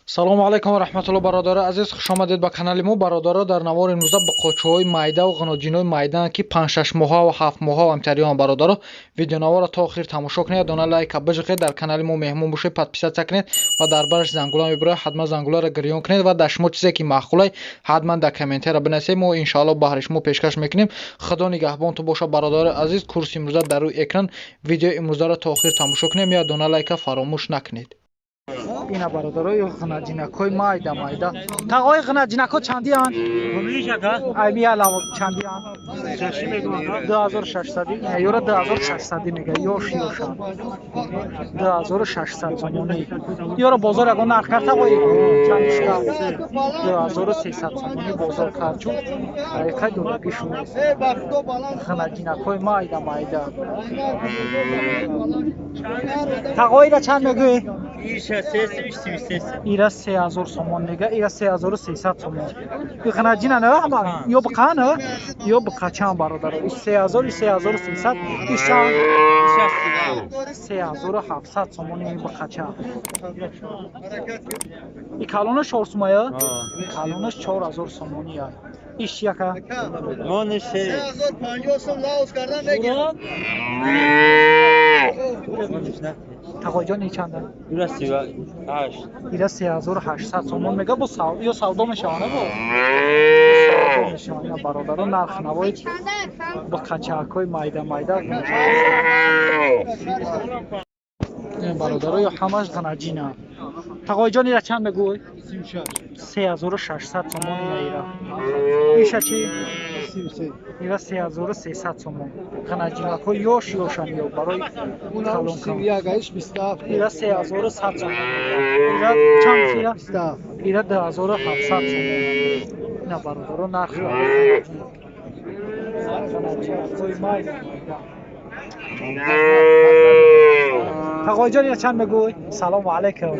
Салому алайкум ва раҳматулло, бародарои азиз, хушомадед ба канали мо. Бародаро, дар навори имрӯза буқочаҳои майда ва ғиноҷинои майдаанд, ки 5-6 моҳа ва 7 моҳа ва ҳамтариён. Бародаро, видеонаворро то охир тамошо кунед, дона лайка бижиқед, дар канали мо меҳмон бошед, подписаться кунед ва дар бараш зангула мебирояд, ҳатман зангуларо гирён кунед ва дар шумо чизе ки маъқулай, ҳатман дар комментария бинависед, мо иншоалло баҳри шумо пешкаш мекунем. Худо нигаҳбонтон бошад, бародарои азиз. Курси имрӯза дар рӯи экран. Видеои имрӯзаро то охир тамошо кунем, я дона лайка фаромӯш накунед. Ина, бародарои, ғинаҷинакҳои майда майда. Тағои, ғинаҷинакҳо чандианд? Аймиялаво чандианд? 2600. Ёра 2600 мега, ёш ёшанд, 2600 сомонӣ. Ёра бозор ягон нарх кард, тағои? Чандиш кард? 2300 сомонӣ бозор кард, чун ҳақиқат додагишун нест. Ғинаҷинакҳои майда майда. Тағоира чанд мегӯӣ? Ира 3000 сомон мега, ира 3300 сомон. Ғинаҷина на ҳама ё биқа на ё биқачан, бародаро. И 3000, и 3300, и чанд? 3700 сомон ин биқача. И калонаш чор сумая, калонаш 4000 сомония. Иш яка? Мониш се. 3050 сом лаус кардан мегирам. Тағоҷон, и чанда? Ира 38. Ира 3800 сомон мега. Бо ё савдо мешава, не, бо савдо мешава. Ина, бародаро, нарх навои биқачакҳои майда майда. Бародаро, ё ҳамаш ғанаҷина. Тағоиҷон, ира чанд мегӯй? 3600 сомон ина. Ира иша чи? Ира 3300 сомон. Ғанаҷинакҳо ёш ёшанд, ё барои калон. Ира 3100 сомон. Ира чанд? Ира ира 2700 сомон. Ина, бародаро, нарх ғанаҷинакҳои майда майда. Тағоиҷон, ина чанд мегӯй? Салому алайкум,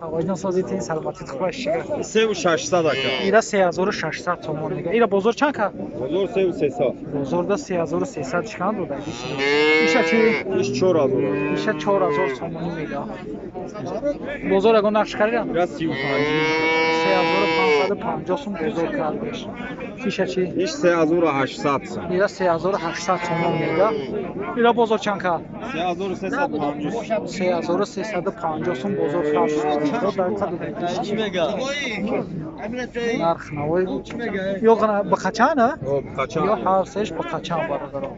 тағоиҷон, созитин, саломатит хуб аст? Севу шашсад, ака. Ира 3600 сомон мега. Ира бозор чанд кард? Бозор севу сесад. Бозорда 3300 чанд дода. Иша чи? Иш 4000. Иша 4000 сомонӣ мега. Бозор ягон нарх харидам? Ира 35. 3550 сом бозор кардеш. Иша чи? Иш 3800 сом. Ира 3800 сомон мега. Ира бозор чанд кард? 3350. 3350 сом бозор кард. Чӣ мега? Нарх навои ё биқачан? Қачан. Ё ҳар сеш биқачан, бародаро.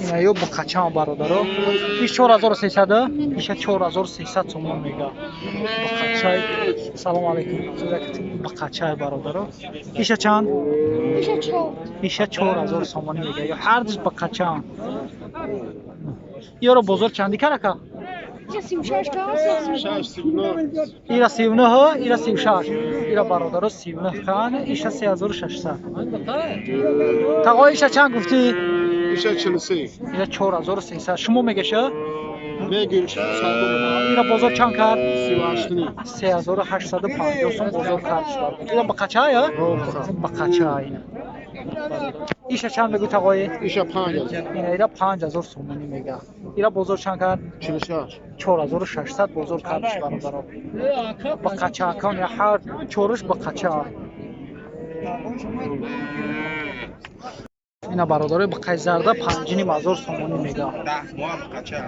Ина ё биқачан, бародаро. Иш 4300, иша 4300 сомон мега. Биқачай. Салому алайкум, биқачай, бародаро. Иша чанд? Иша 4000 сомонӣ мега. Ё ҳардуш биқачан. Ёро бозор чандӣ кар, ака? Ира 39, ира 36. Ира, бародаро, 39 кан, иша 3600. Тағо, иша чанд гуфтӣ? Иша 43. Ира 4300 шумо мегаша? Мегириш. Ира бозор чанд кард? 38. 3850 сом бозор кард. Ира биқачая, биқача ина. Иша чанд мегӯ, тағои? Иша 5000. Ина ира 5000 сомонӣ мега. Ира бозор чанд кард? 46. 4600 бозор кардиш, бародаро. Биқачакон, я ҳар чоруш биқача. Ина, бародарои, биқай зарда 5500 сомонӣ мега.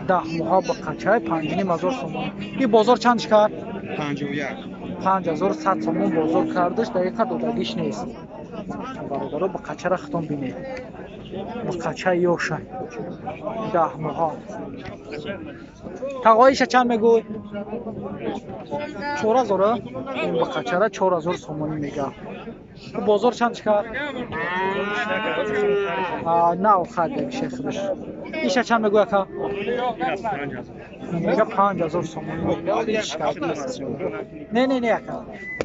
10 моҳа биқачай 5500 сомонӣ. И бозор чандиш кард? 51. 5100 сомон бозор кардаш, дақиқа додагиш нест. Бародаро, биқачара хитон бинед, биқача ёша, 10 моҳа. Тағоиша чанд мегӯй? 4000. Ин биқачара 4000 сомонӣ мега. Бозор чанд кард? Нав харидагише худаш. Иша чанд мегӯй, ака? Мега 5000 сомонӣ мега. Не, не, не, ака,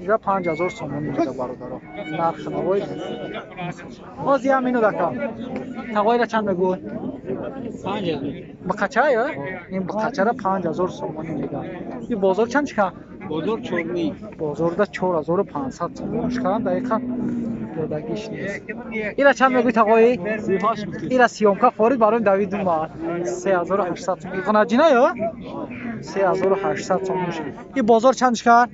ира 5000 сомонӣ мега, бародаро. Нархи навои боз як минут, ака. Тағоира чанд мегӯй? Биқачая. Ин биқачара 5000 сомонӣ мега. И бозор чанд чика? Бозор чорни. Бозорда 4500 сомон шикарам, дақиқа додагиш нест. Ира чанд мегӯй, тағоӣ? Ира съёмка форид барои Давид умад. 3800 сом. Ғанаҷина ё? 3800 сомон шуд. И бозор чанд шикар?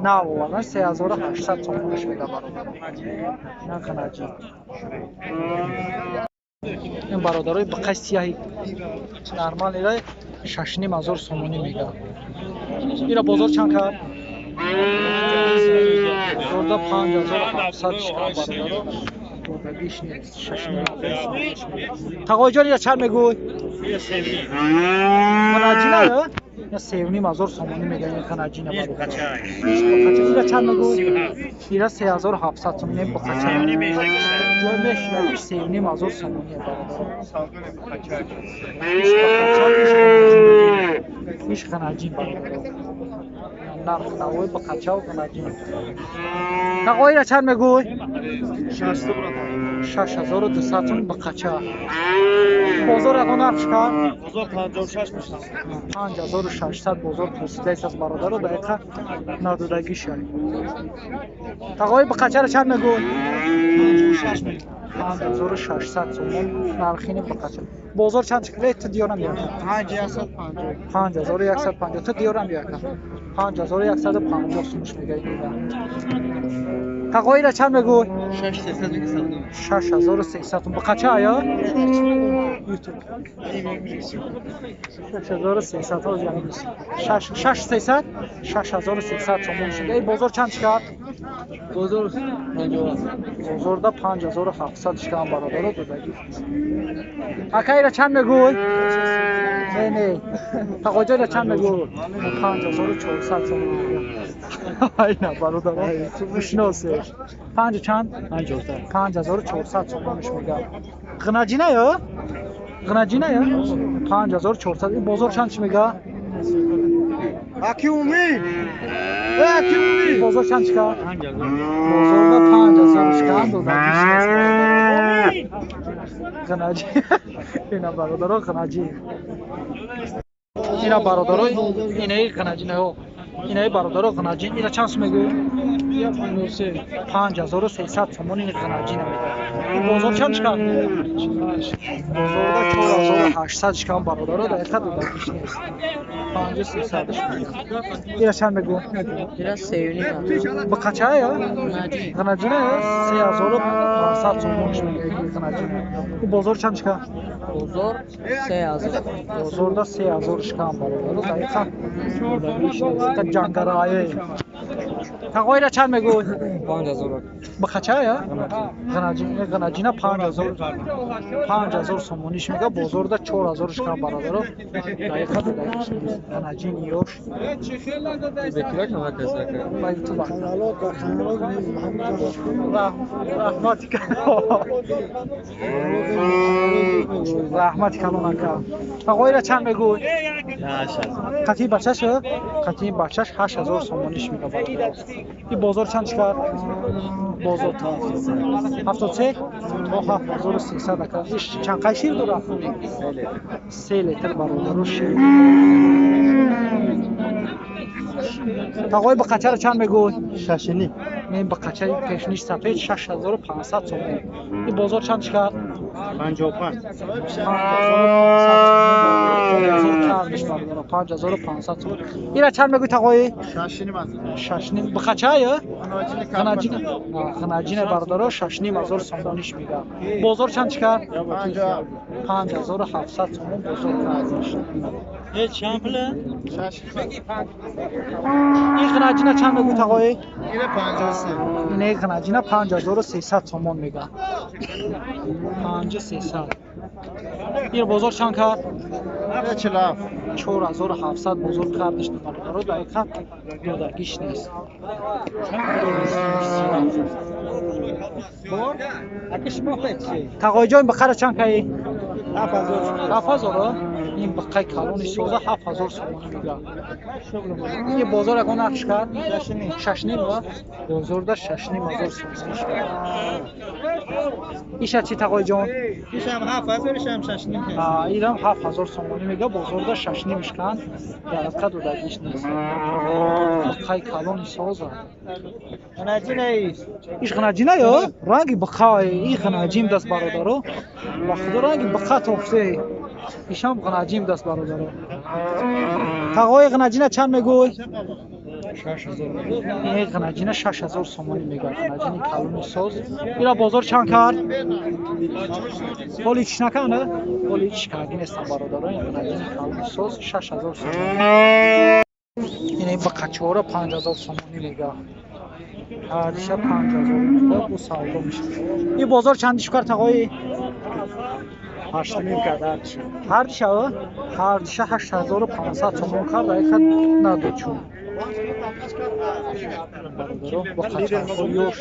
На овардан 3800 сомонаш мега бародаро. На ғанаҷи. Ин бародарои биқай сияҳи нормал ира 6500 сомонӣ мега. Ира бозор чанд кард? Бозорда 5700 шикар бародаро. Додагиш нест. 6500 сомониш мега. Тағоиҷон ира чанд мегӯй? Ғанаҷина ё? Ина 3500 сомонӣ мега ин ғанаҷина бародаро. Ира чанд мегӯй? Ира 3700 сомонӣ биқача. Ҷой мешинагиш 3500 сомонӣ бародаро. Иш биқача, иш ғанаҷин бародаро. Нарх навои биқачаву ғанаҷин. Тағои ира чанд мегӯй? 6200 сом биқача. Бозор ягон нарх шикар? Бозор 56 мешавад. 5600 бозор пурсидааст аз бародаро, дақиқа надодагишай. Тағои биқачаро чанд мегӯй? 5600 сомон нархини биқача. Бозор чанд шикар? Э, ту диёрам як. 5150. 5150. Ту диёрам як. 5150 сомош мега ин. Тағоира чанд мегӯй? 6300 мега савдо. 6300 сом. Биқача ая? YouTube. 6300 ҳоз яъне 6300 6300 сомон шуд. Эй бозор чанд шикар? Бозор 57. Бозорда 5700 шикан бародаро додагӣ. Ака ира чанд мегӯй? Не, не. Тағоҷа ира чанд мегӯй? 5400 сомон мегӯй. Айна бародаро. Бишносеш. Панҷ чанд? 5400 сомониш мегӯям. Ғинаҷина ё? Ғинаҷина ё? 5400. Ин бозор чанд чӣ мега? Аки умид. Аки умид. Бозор чанд чика? Бозорда 5000 шикан додагиш нест. Ғинаҷи. Ина бародаро ғинаҷи. Ина бародаро инаи ғинаҷинаҳо. Инаи бародаро ғинаҷин. Ина чанд сум мегӯй? 5300 сомон ин ғинаҷина мегӯяд. Ин бозор чанд шикан? Бозорда 4800 шикан бародаро, дақиқа додагиш нест. 5300 шикан. Ира чанд мегӯ? Ира сеюним. Биқача ё? Ғинаҷина ё? 3500 сомонш мегӯяд ин ғинаҷина. Ин бозор чанд шикан? Бозор 3000. Бозорда 3000 шикан бародаро, дақиқа додагиш нест. Та ҷангарае. Тағоира чанд мегӯй? 5000. Биқача ё? Ғинаҷина, ғинаҷина 5000 5000 сомониш мега, бозорда 4000 шикан бародаро. Дақиқа додагиш нест. Ғинаҷин ёш. Ба YouTube. Раҳмати калон. Раҳмати калон ака. Тағоира чанд мегӯй? 8000. Қатъи бачаш? Қатъи бачаш 8000 сомониш мега бародаро. Ин бозор чанд шикар? Бозор 73 то 7300 ака. Иш чанд қай шир дорад? 3 литр бародаро шир. Тағои биқачаро чанд мегӯй? Шашини. Ин биқачаи пешниш сафед 6500 сомон. Ин бозор чанд шикар? 55. 5500 кардиш бародаро, 5500 сомон. Ира чанд мегӯй тағои? Шашини маза. Шашним. Биқача ё? Ғинаҷина. Ғинаҷина бародаро 6500 сомониш мега. Бозор чанд шикар? 5700 сомон бозор кардиш. Чанд пул? Ин ғинаҷина чанд мегӯй тағои? Ира 53. Инаи ғинаҷина 5300 сомон мега. 5300. Ин бозор чанд кард? 47. 4700 бозор кардиш бародаро, дақиқа додагиш нест. Тағоиҷон биқара чанд каи? 7000. 7000? Ин биққаи калони соза 7000 сомонӣ мега. Ин бозор ягон нарх шикар? Шашним ва бозорда 6500 сомонӣ шикар. Иша чӣ тағоиҷон? Ишам 7000, ишам шашним. Инам 7000 сомонӣ мега, бозорда шашним шикан, дақиқа додагиш нест. Биққаи калони соза. Иш ғинаҷина ё? Ранги биққа, ин ғинаҷин даст бародаро. Ба худо ранги биққа тофте. Ишам ғнаҷим даст бародаро. Тағои ғнаҷина чанд мегӯй? Ин ғнаҷина 6000 сомонӣ мегӯяд. Ғнаҷини калони соз. Ира бозор чанд кард? Ҳоли ҳеч накард, не? Ҳоли ҳеч карди нестам бародаро. Ин ғнаҷини калони соз 6000 сомонӣ. Ин бақачора 5000 сомонӣ мегӯяд. Ҳардиша 5000 мегӯяд, бу савдо мешавад. Ин бозор чанди шукар тағои? 8,5 кард ҳардиша. Ҳардиша? Ҳардиша 8500 сомон кард, айхат надод чун. Бародаро, бо қачарҳо ёш.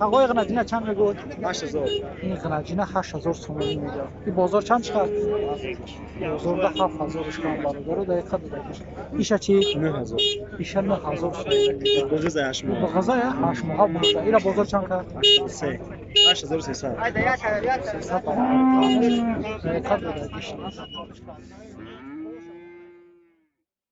Тағои ғнаҷина чанд мегӯяд? 8000. Ин ғнаҷина 8000 сомонӣ мегӯяд. Ин бозор чанд чиқард? Бозорда 7000 шукан бародаро, дақиқа додагиш. Иша чи? 9000. Иша 9000 сомонӣ мегӯяд. Буғиза 8 моҳ. Буғиза 8 моҳа буғиза. Ира бозор чанд кард? 83. 8300. 300 баробар. Дақиқа додагиш.